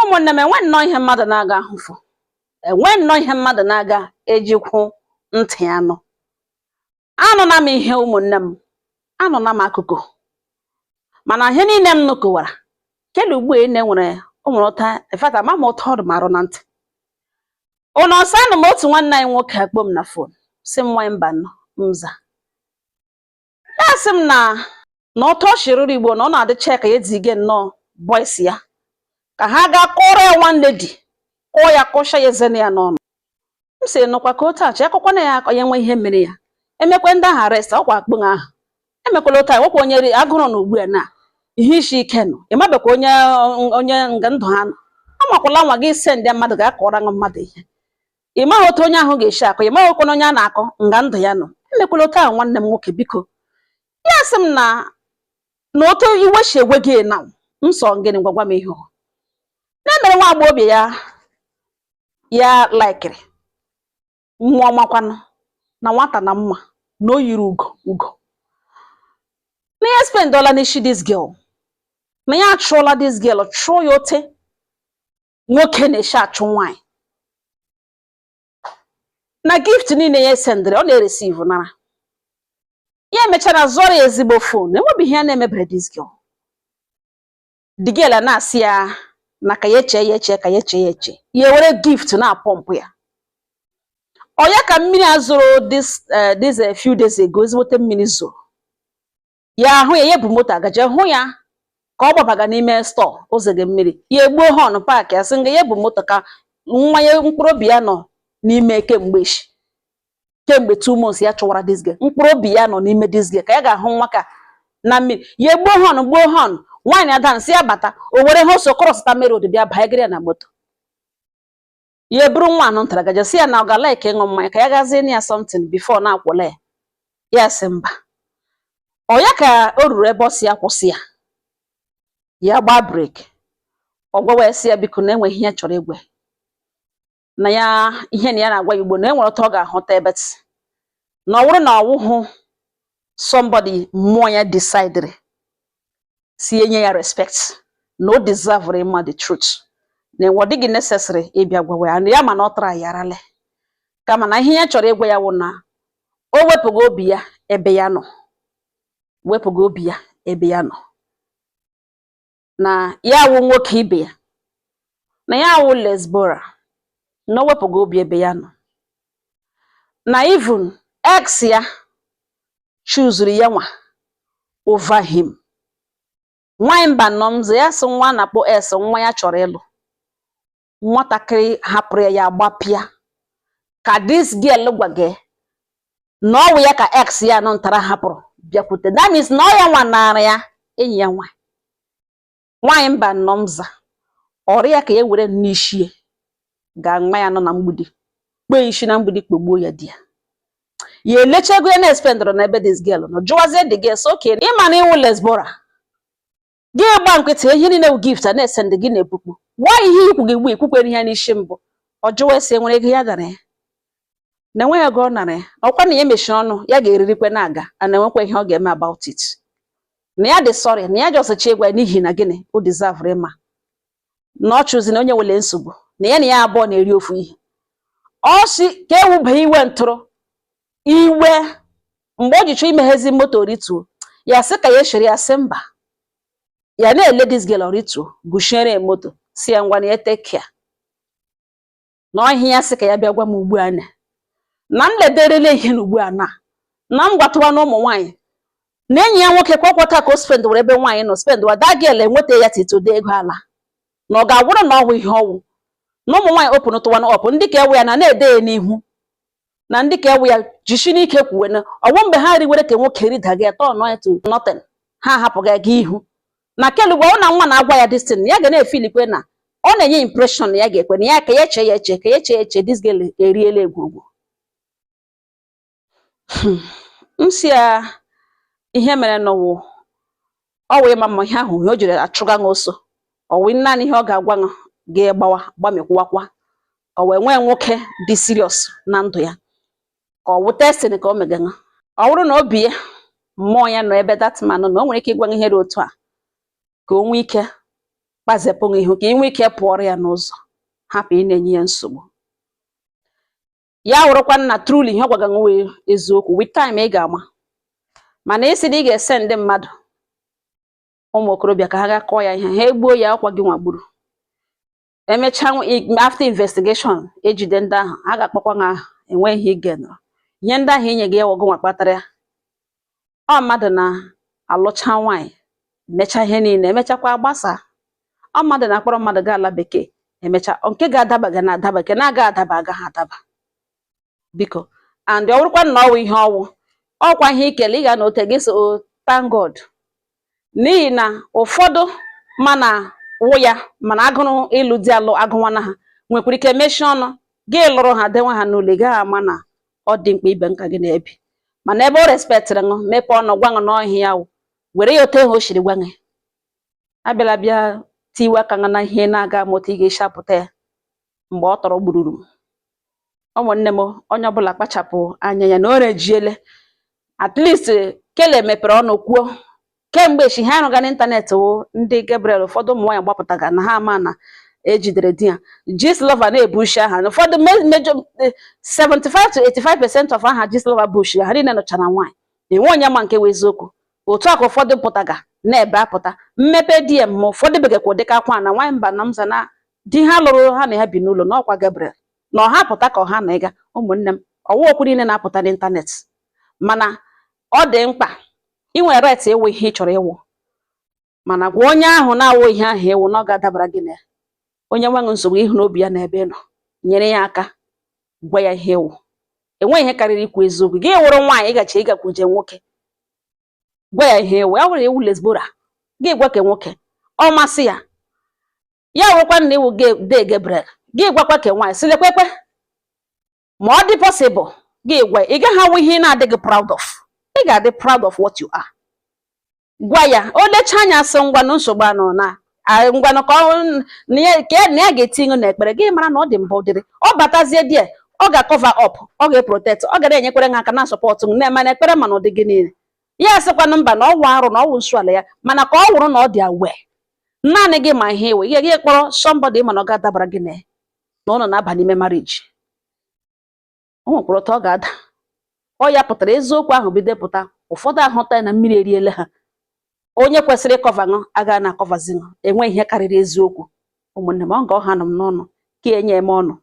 Ụmụnne m, enwe nnọọ ihe mmadụ na-aga ahụfụ, enwe nnọọ ihe mmadụ na-aga ejikwu ntị anụ. Anụna m ihe, ụmụnne m, anụna m akụkọ, mana ihe niile m nụkọwara kele ugbu a na-enwere o nwere ụta. In fact, ama m ụtọ ọ dị m arụ na ntị. Ụnụ ọsọ anụ m, otu nwanne anyị nwoke akpọ m na phone, si m nwanyị mba nọ nza. Ya sị m na ụtọ shiriri Igbo na ọ na-adịcha ka ya ezige nnọọ boys ya ka ha gaa kọrọ ya one lady, kụọ ya, kụsha ya eze ya n'ọnụ. M sị nụkwa ka otu achọ akọkwana ya akọ ya nwe ihe mere ya emekwe ndị ahụ arrest ọkwa akpụ ahụ emekwala otu a nwekwa onye agụrụ na ugbu a na ihe isi ike nọ, ịmabekwa onye nga ndụ ha nọ. Amakwala nwa gị send mmadụ ga-akọrọ ṅụ mmadụ ihe ị maghị otu onye ahụ ga-esi akọ, ị maghị okwana onye a na-akọ nga ndụ ya nọ. Emekwala otu ahụ, nwanne m nwoke, biko. Ya sị m na otu iwe si egwe gị na nsọ gịnị, gwagwa m ihe ọ na-emere nwa agbọghọbịa ya ya laikiri mmụọ makwanụ na nwata na mma na o yiri ugo ugo, na ya spendọla n'isi this girl, na ya achụọla this girl, chụọ ya ote nwoke na-esi achụ nwaanyị, na gift niile ya esendịrị ọ na-ereceive nara. Ya emechara zụọrọ ya ezigbo phone, enwebeghị ihe ya na-emebere this girl. The girl a na-asị ya na ka ya eche ya eche, ka ya eche ya eche, ya ewere gift na-apọmpụ ya. Ọ ya ka mmiri a zoro this few days ago, ezigbote mmiri zoro, ya ahụ ya, ya bụ moto agaje hụ ya ka ọ gbabaga n'ime store ụzọ gị mmiri, ya egbuo horn park, ya sị nga ya bụ moto ka nwa ya mkpụrụ obi ya nọ n'ime kemgbe echi, kemgbe 2 months ya chụwara this girl, mkpụrụ obi ya nọ n'ime this girl, ka ya ga-ahụ nwa ka na mmiri. Ya egbuo horn, gbuo horn, nwaanyị ada nsị ya bata, o were ha so crossịta main road bịa banyegịrị ya na moto. Ya eburu nwa anọ ntara gaje, sị ya na ọ ga like ịṅụ mmanya, ka ya gazie ya something before na-akwụla ya. Ya sị mba. Ọ ya ka o ruru ebe ọ si ya kwụsị ya, ya gbaa brake, ọ gwawa ya sị ya biko, na enweghị ihe ya chọrọ igwe na ya, ihe na ya na-agwa ya ugbo na enwere otu ọ ga-ahụta ebe na ọ bụrụ na ọ wụhụ somebody mmụọ ya decided si enye ya respect, na o deserve ịma the truth, na enwe ọ dịghị necessary ịbịa gwawa ya na ya, ma na ọ tara ya arale, kama na ihe ya chọrọ ịgwa ya wụ na o wepụghị obi ya ebe ya nọ, wepụghị obi ya ebe ya nọ, na ya wụ nwoke ibe ya, na ya wụ lesbora, na o wepụghị obi ebe ya nọ, na even ex ya chuzuru ya nwa over him. Nwanyị mba nọ mzọ, ya sị nwa na-akpọ ex nwa ya chọrọ ịlụ nwatakịrị hapụrụ ya, ya gbapịa ka this girl gwa gị na ọ wụ ya ka ex ya nọ ntara hapụrụ bịakwute. That means na ọ ya nwa nara ya enyi ya nwaanyị. Nwaanyị mba nọ mza, ọrụ ya ka ya were n'ishie ga nwa ya nọ na mgbidi kpee isi na mgbidi kpogbuo ya. Di ya ya elecha ego ya na-espendụrụ n'ebe this girl nọ, jụwazie the girl so okay, ịma na ịwụ lesbora, gị gba nkịtị, ihe niile wụ gift a na-esend gị na-ebukpu gwa ihe ikwu gị gbu ikwukwere ihe n'isi mbụ. Ọ jụwa esi enwere ego ya dara ya na enweghị ego ọ nara ya, ọkwa na ya mechiri ọnụ ya ga-eririkwe na-aga a na-enwekwa ihe ọ ga-eme about it, na ya dị sorry, na ya just chọ ịgwa ya n'ihi na gịnị, o deserve ịma na ọ chụzi na onye nwere nsogbu na ya na ya abụọ na-eri ofu ihe. Ọ sị ka ewube iwe ntụrụ iwe mgbe o ji chọọ imeghezi moto rituo, ya sị ka ya eshere, ya sị mba, ya na-ele this girl rituo, gụchiere ya moto, si ya ngwa na ya take care. Na ọhịa ya sị ka ya bịa gwa m ugbu a na m lederele ihe na ugbu a na m gwatụwa na ụmụ nwaanyị na enyi ya nwoke kwa ọkwata ka o spend were ebe nwaanyị nọ spend wa that girl enweta ya titode ego ala na ọ ga-agwụrụ na ọwụ ihe ọwụ na ụmụ nwaanyị open tụwa up ndị ka ewe ya na na-ede ya n'ihu na ndị ka ewe ya jishi n'ike kwuwe na ọwụ mgbe ha riwere ka nwoke ridaga ya turn ya to nothing, ha ahapụghị ga ihu na kelugbo ọ na nwa na-agwa ya this thing, ya ga na-efeelikwe na ọ na-enye impression na ya ga-ekwe na ya ka ya eche ya eche, ka ya eche ya eche. This girl eriela egwugwu m si ya ihe mere n'ụwụ ọ wụ ịma mma ihe ahụ ihe o jiri achụga ṅụ ọsọ, ọ wụ naanị ihe ọ ga-agwa ṅụ ga-agbawa gbamikwuwakwa ka ọ wee nwee nwoke dị serious na ndụ ya, ka ọ wụ testing ka o mega ṅụ. Ọ bụrụ na obi ya mmụọ ya nọ ebe that man nọ, o nwere ike ịgwa ihe dị otu a ka o nwee ike. Kpazepụ ihu ka ị nwee ike pụọrọ ya n'ụzọ, hapụ ị na-enye ya nsogbu. Ya wụrụkwa na truly ihe ọ gwaga nwe eziokwu, with time ị ga-ama. Mana isi na ị ga-ese ndị mmadụ, ụmụ okorobịa, ka ha ga kọọ ya ihe, ha egbuo ya, ọkwa gị nwa gburu. Emechaa, after investigation, ejide ndị ahụ, ha ga-akpọkwa ha aha. Enweghị ihe ị ga-enọrọ ihe ndị ahụ inye gị ya ọgụ nwa kpatara ya. Ọ mmadụ na-alụcha nwaanyị, mechaa ihe niile, emechakwa gbasa. Ọ mmadụ na-akpọrọ mmadụ gaa ala bekee, emecha nke ga-adaba ga na-adaba, nke na-aga adaba agaghị adaba. Biko, and ọ bụrụkwa na ọwụ ihe ọwụ, ọkwa ihe ikele, ị ga na ote gị so, "Oh, thank God," n'ihi na ụfọdụ mana wụ ya mana agụrụ ịlụ di alụ agụnwana ha nwekwara ike mechie ọnụ gị lụrụ ha, denwe ha n'ụlọ. Ị gaghị ama na ọ dị mkpa ibe nka gị na-ebi. Mana ebe o respectịrị ṅụ, mepee ọnụ gwa ṅụ n'ọhịa ya wụ, were ya otu ahụ o siri gwa gị. Abịala bịa tiwe aka na ihe na-aga ma otu ị ga-esi apụta ya mgbe ọ tọrọ gbururu. Ụmụnne m, onye ọbụla kpachapụ anya ya na o rejiele. At least kele mepere ọnụ kwuo kemgbe echi ha arụga n'ịntanetị wụ ndị Gabriel. Ụfọdụ ụmụ nwaanyị gbapụtaga na ha ama na ejidere di ya. Gistlover na-ebushi aha na ụfọdụ major 75 to 85% of aha Gistlover bush ha niile nọcha na nwaanyị enwe onye ma nke wụ eziokwu. Otu a ka ụfọdụ pụtaga na-ebe apụta mmepe DM, ma ụfọdụ begakwa dịka akwa na nwaanyị mba na mza na di ha lụrụ ha na ya bi n'ụlọ n'ọkwa Gabriel na ọha pụta ka ọha na ịga. Ụmụnne m, ọwa okwu niile na-apụta n'ịntanetị, mana ọ dị mkpa ị nwere right ịwụ ihe ị chọrọ ịwụ, mana gwa onye ahụ na-awụ ihe ahụ ịwụ na ọ ga-adabara gị na ya. Onye nweghị nsogbu ịhụ n'obi ya na ebe ị nọ, nyere ya aka gwa ya ihe ịwụ. Enweghị ihe karịrị ikwu eziokwu. Gị wụrụ nwaanyị ịgachi ịgakwuje nwoke, gwa ya ihe ịwụ. Ya wụrụ iwu lesbora, gị gwa ke nwoke, ọ masị ya. Ya wụrụkwa na iwu de Gabriel, gị gwakwa ke nwaanyị sị lekwekwe ma ọ dị possible. Gị gwa, ị gaghị awụ ihe ị na-adịghị proud of. Ị ga-adị proud of what you are. Gwa ya, o lechaa anya sị ngwanụ, nsogbu anọ na ngwanụ ka ọ na ya ka ya na ya ga-etinye n'ekpere. Gị mara na ọ dị mbụ dịrị ọ batazie die, ọ ga-cover up, ọ ga-eprotect, ọ ga na-enyekwere ha aka na support na-eme na ekpere. Mana ụdị gị niile ya sịkwanụ mba, na ọwụ arụ na ọwụ nsọ ala ya, mana ka ọ wụrụ na ọ dị aware naanị gị ma ihe iwe ihe gị kpọrọ somebody, mana ọ ga-adabara gị na ya, na ụnụ na-aba n'ime marriage, o nwekwara otu ọ ga-ada. Ọ ya pụtara eziokwu ahụ bido pụta, ụfọdụ ahụta ya na mmiri eriele ha. Onye kwesịrị ịcover ṅụ agaghị na-acoverzi ṅụ. Enweghị ihe karịrị eziokwu. Ụmụnne m, ọ ga ọha nọ m n'ọnụ ka enye eme ọnụ.